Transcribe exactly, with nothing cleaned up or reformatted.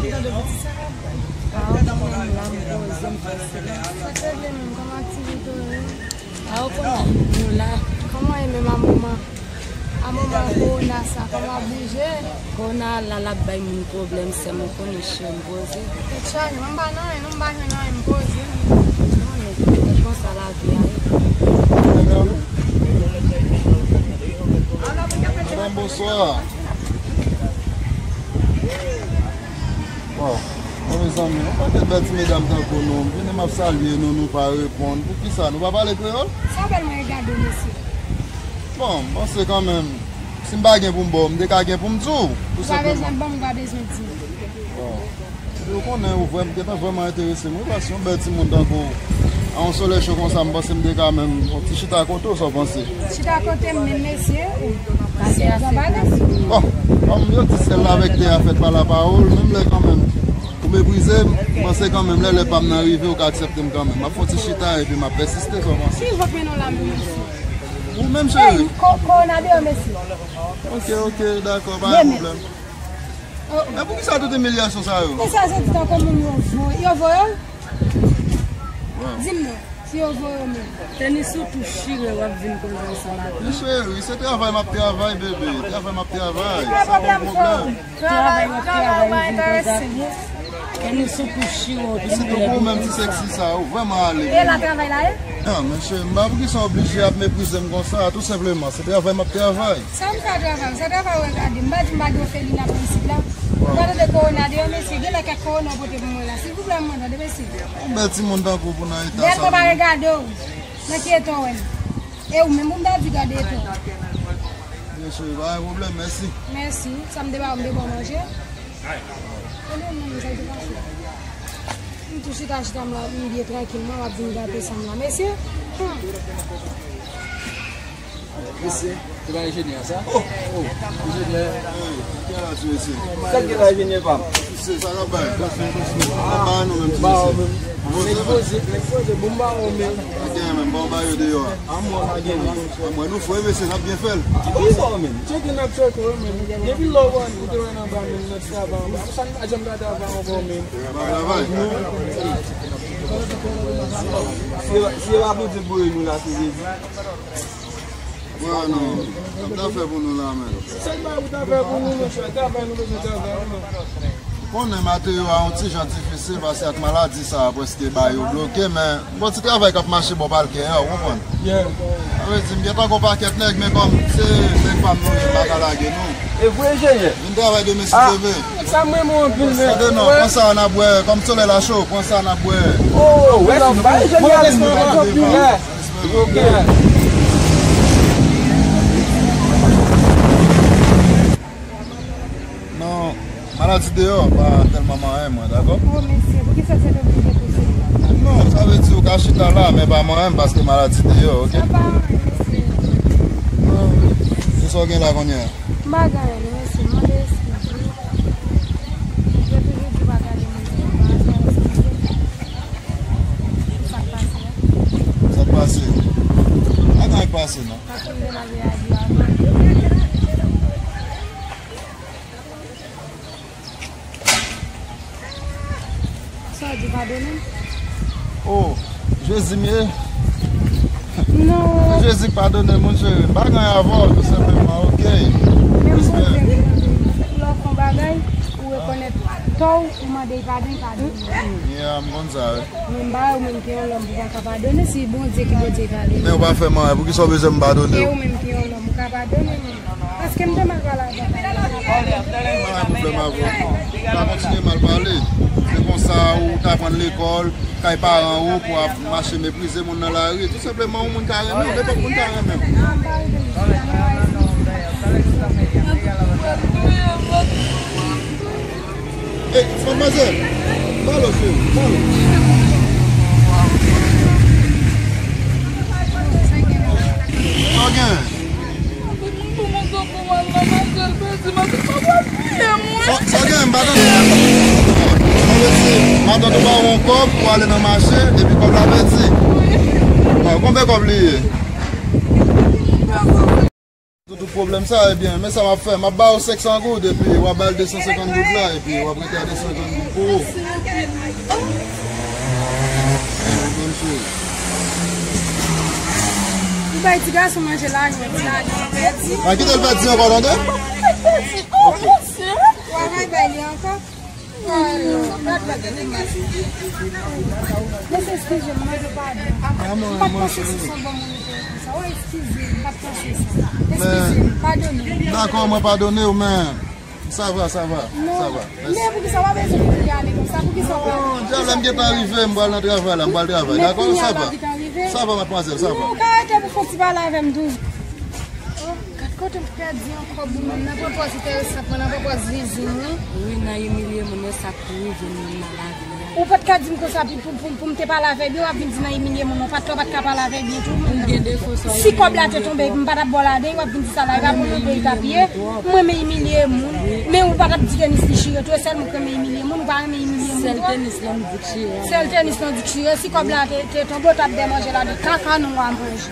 Ah, ok, m la, m poze, m fè silans. Sa k regle menm? Kòman aktivite w ye? Ah, ok, m la. Kòman w ye menm a moman? A moman kowona sa, kòman w ap bouje? Kowona la, l ap bay moun pwoblèm, sè m, ou konnen, cheri, m poze. Tèt chaje, mwen m pa nan anyen, non, m pa jwenn anyen, m poze. Non, men, se konsa lavi a ye. Madam, bonswa. Bon, bon, mezanmi, yon pakèt bèl ti medam tankou nou, m vini, m ap salye nou, nou pa reponn. Poukisa? Nou pa pale kreyòl? Sa bèl mwen regade w, mesye. Bon, m panse kanmenm, si m pa gen pou m ba w, m te ka gen pou m di w, tou senpleman. Ou pa bezwen ban m, ou pa bezwen di m. Bon. Epi ou konnen, ou vrèm-, gentan vrèman enterese m, wi, paske yon bèl timoun tankou w, a yon solèy cho konsa, m panse m te ka menm yon ti chita kote w, sa w panse? Chita kote m menm, mesye, ou? Mesye, ou pa pale. Bon, kòm yo di syèl la avèk tè a fèt pa lapawòl, menm lè kanmenm ou meprize m, m panse kanmenm lè lè pa m nan rive, ou ka aksepte m kanmenm. M ap fè yon ti chita epi m ap pèsiste, sa w panse? Ki vant mennen w la menm, mesye? Ou menm, cheri. Hey, ko-, kowona deyò, mesye. Ok, ok, dakò, pa gen pwoblèm. Oh, oh. Men poukisa tout imilyasyon sa yo? Men sa se ti tankou moun yo voye, yo voye w? Di m non, si yo voye w menm. Tenis ou tou chire, w ap vin koze ansanm ak nou. Men cheri, se travay m ap travay, bebe. Travay m ap travay. Sa pa yon pwoblèm. Travay w ap travay, w ap vin koze ak nou. Tenis ou tou chire, w ap vin koze ak nou. Sitou pou ou menm ti seksi sa, ou vrèman ale. E la travay la ye? Non, men cheri, m pa poukisa w oblije ap meprize m konsa, tou senpleman. Se travay m ap travay. Sa m ka travay? Sa travay ou regade? M pa di m pa gen ofelina pou isit la. Ou pa tande kowona deyò, mesye? Genlè kèk kowona ou pote pou mwen la. Silvouplè, m mande, mesye. Yon bèl timoun tankou w pou nan eta sa. Bèl mwen pa regade w. Nan ki eta w wè m? E ou menm pou m ta di gade eta w. Byen sou, pa gen pwoblèm, mèsi. Mèsi. Sa m te ba ou, m te ba w manje. Konnen menm sa ki pase. M tou chita, chita m la, m byen trankilman, w ap vin gate san m la. Mesye, hmm. Mesye, se pa enjenyè sa? Oh, oh, enjenyè. Hey, ki ala ti mesye? Sa k gen la, enjenyè pa m? Ti mesye, sa k ap bay? Kontinye, kontinye. N ap bay nou menm, ti mesye. Nèg poze, nèg poze, bon, m pa wè w menm. Pa gen menm, bon, ba yo deyò a. A mwen, pa gen menm. A mwen, nou fre, mesye, n ap byen fè l. Ki bò sa w menm? Tcheke n ap tcheke w menm. Depi lè w wè n, ou te wè n anba menm, nan travay anba. Sa n pa janm ka travay ankò menm. Travay, travay. Si e pa, si e pa Bondye k voye nou la, se Jezi. Wè, non. N ap ta fè pou nou la, men. Se pa pou ta fè pou nou, monchè. Travay, nou bezwen travay, non. Ou konnen Mateo a yon ti jan difisil, paske ak maladi sa a, prèske ba yo bloke, men bon ti travay k ap mache bò palkè a, ou konprann? Yeah. Sa vle di, m gentan gon pakèt nèg, men kòm se nèg pa m nou ye, m pa ka lage nou. E vre, enjenyè? Vin travay demen si Dye vle. Sa m renmen w anpil, men. Tande non, pran sa a n ap bwè, kòm solèy la cho, pran sa a n ap bwè. Oh, wè, se pa enjenyè a, se pa enjenyè. Ok. Non, maladi deyò pa tèlman manyen mwen, dakò? Oh, mesye, poukisa se te oblije pouse? Non, sa vle di ou ka chita la, men pa manyen m paske maladi deyò, ok? Sa pa anyen, mesye. Se sa w gen la kounye a? M pa gen anyen, mesye, mande eskiz wi. Yo toujou di pa gade moun nan, pa sa eskize. Sa k pase a? Sa k pase? Pa gen anyen k pase, non. Paske m te mal reyaji avan. Sa w di, padone m? Oh, Jezi m ye. Non. Se Jezi k padone moun, cheri. M pa gen anyen avè w, tou senpleman, ok? Menm Bondye k padone. Lè w fè yon bagay, ou rekonèt tò w, ou mande l padon, l padone. Yeah, m konn sa, wi. Men m pa wè ou menm ki yon lòm pou pa ka padone, si Bondye ki Bondye padone. Men ou pa fè m anyen, poukisa w bezwen m padone w? E ou menm ki yon lòm, ou ka padone m? Paske m te mal pale avè w. Pa gen pwoblèm avè w. Pa kontinye mal pale. Se konsa ou t aprann lekòl, kay paran ou, pou ap mache meprize moun nan lari. Tou senpleman, yon moun ka renmen w, nenpòt moun ka renmen w. Ey, ti manmwazèl, balo, cheri, balo. Sa w gen? Sa, sa w gen? M pa tande. Sa vle di, matant ou ba w yon kòb pou ale nan mache, epi kòb la pèdi. Bon, konbyen kòb li ye? Tout ou Pwoblèm sa, ebyen, men sa m ap fè. M ap ba w senk san goud, epi w ap ba l de san senkant goud la, epi w ap rete a de san senkant goud pou ou. Bòn cheri. Ou bay ti gason manje la, jodi a, li pèdi. A, kite l pèdi ankò, tande? Travay bay li ankò. Mesye, eskize m, mande padon. M pa t panse se yon bon moun ou te ye konsa. Wi, eskize m, m pa t panse sa. Eskize m, padone m. Dakò, mwen padone w, men sa va, sa va, sa va. Mèsi. Men poukisa w pa bezwen kouri ale konsa? Poukisa w pa... Bon, dyab la, m gentan rive, m pral nan travay la, m pral travay. Dakò, sa va. Sa va, madmwazèl, sa va. Non, w ka rete pou fè yon ti pale avè m tou. Oh, gad kote m pèdi ankò, boumèm nan pran pòz enteresan, pran nan pran pòz vizin, wi. Wi, nan imilye moun, e sa k rive moun nan lavi a. Ou pa t ka di m konsa pou, pou, pou, pou m te pale avè w byen, w ap vin di nan imilye moun, non, w pa t, w pa t ka pale avè w byen tou, moun nan. Si kòb la te tonbe, m pa t ap ba w ladan, w ap vin di sa la, e pa moun nan peyi t ap ye. M renmen imilye moun, men ou pa t ap di tenis li chire tou, e sèl mwen k renmen imilye moun, ou pa renmen imilye moun twòp. Sèl tenis lan m di k chire. Sèl tenis lan di k chire, si kòb la te, te tonbe, w t ap byen manje ladan, kaka nou w a manje.